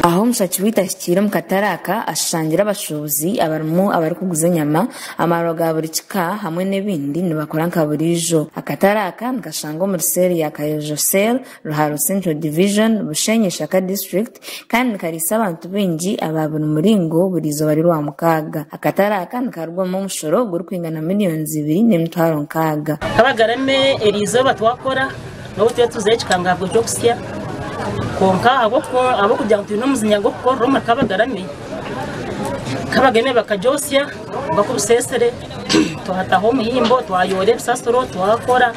Ahu omushaki waitu ahikiire omu katare aka ashangire abashuubuzi abarimu abarikuguza enyama, amaarwa ga buri kika hamwe n'ebindi nibakora nka buriijo. Akatare aka nikashangwa omuri seeri ya Kayojo Cell, Ruharo Central Division, Bushenyi Ishaka District kandi nikariisa abantu baingi aba buri muringo buri izooba ry'Orwamukaaga. Akatare aka nikarugwamu omushoro gurikwingana 2,600,000. Kabagarame eriizooba twakora N'obu turiyo tuzayo ekikangaabwe ky'okusya, kwonka ahabw'okugira ngu twine omuzinya gw'okukorera omuri Kabagarame, Kabagarame bakagyosya bakubuseesire, twataho omuhimbo, twayoora ebisasiro, twakora,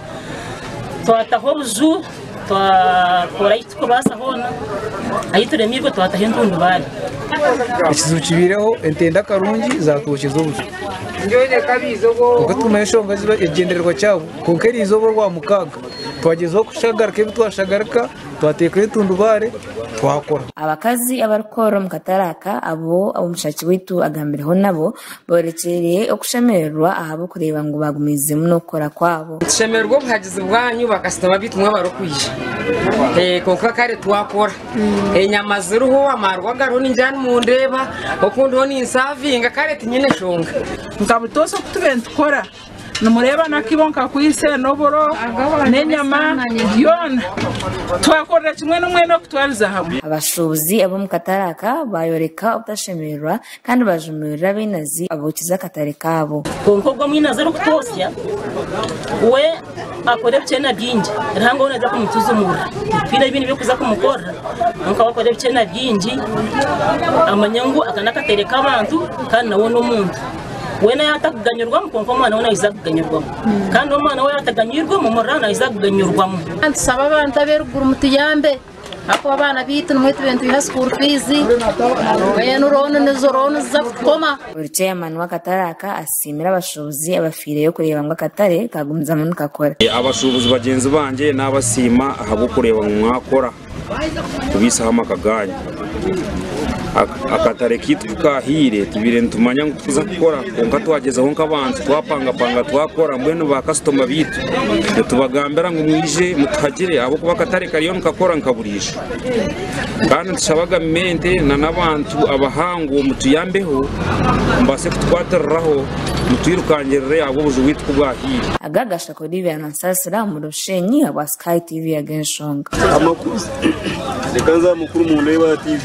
twataho obuju, twakora ahu turikubaasa hoona, ahu turemirwe twataho entundubaare. Ekizibu kibaireho entenda karungi zatwokyeza obuju kwonka titumanya enshonga ekigyendererwa kyabo kwonka eriizooba orwamukaaga Twagyezaho kushagarika ebi twashagarika, twateekaho entundubaare, twakora. Abakazi abarikukorera omu katare aka abu omushaki waitu agambireho nabo borekyeire okushemererwa ahabw'okureeba ngu bagumiizemu n'okukora kwabo. Nitushemererwa obuhagizi bwanyu bakasitoma baitu mwe abarikwija kwonka kare twakora enyama ziriho amaarwa gariho ningira nimundeeba oku ndiho ninsavinga kare tinyine nshonga. Nka butoosha oku tubaire nitukora Nimureeba n'akaibo nkakwaitse n'oburo n'enyama byona twakorera kimwe n'omwenda okutwariza hamwe. Abashuubuzi ab'omu katare aka baayoreka obutashemererwa kandi baajumirira abainazi abookize akatare kaabo. Kwonka ogwo omwinazi orikutwotsya, we akora ebikyena bingi, Ruhanga we naija kumutuzumurira. Titwine ebindi by'okuza kumukorera, kwonka we akora ebikyena bingi, amanye ngu aka n'akatare k'abantu kandi nawe n'omuntu. Weena yaatakuganyirwamu, kwonka omwana we naija kuganyirwamu. Kandi omwana we yaataganyirwemu, omurira naija kuganyirwamu. Nitusaba abantu ab'eruguru mutuyambe ahakuba abaana baitu nimwe tubaire nitwiha school fees mbwenu looni nizo looni ziza kutukoma. Buri chairman w'akatare aka asiimire abashuubuzi abafiireyo kureeba ngu akatare kagumizamu nikakora. Abashuubuzi bagyenzi bangye naabasiima ahabw'okureeba ngu mwakora. Kubaisaho amaka gaanyu. Akatare kaitu ku kaahaire tubaire nitumanya ngu tikuza kukora kwonka twagyezaho nk'abantu twapangapanga twakora mbwenu baakasitoma baitu nitubagambira ngu mwije mutuhagire ahabw'okuba akatare kariyo nikakora nka buriijo. Kandi nitushaba gavumenti n'abantu abahangu mutuyambeho mubaase kutukwatiriraho mutwirukangirire ahabw'obuju bwaitu ku bwahaire. Aga gashaka Olivia Nansasira omuri Bushenyi ahabwa Sky TV Ag'enshonga. Amakuru, reka nze aha makuru mundeebe aha TV.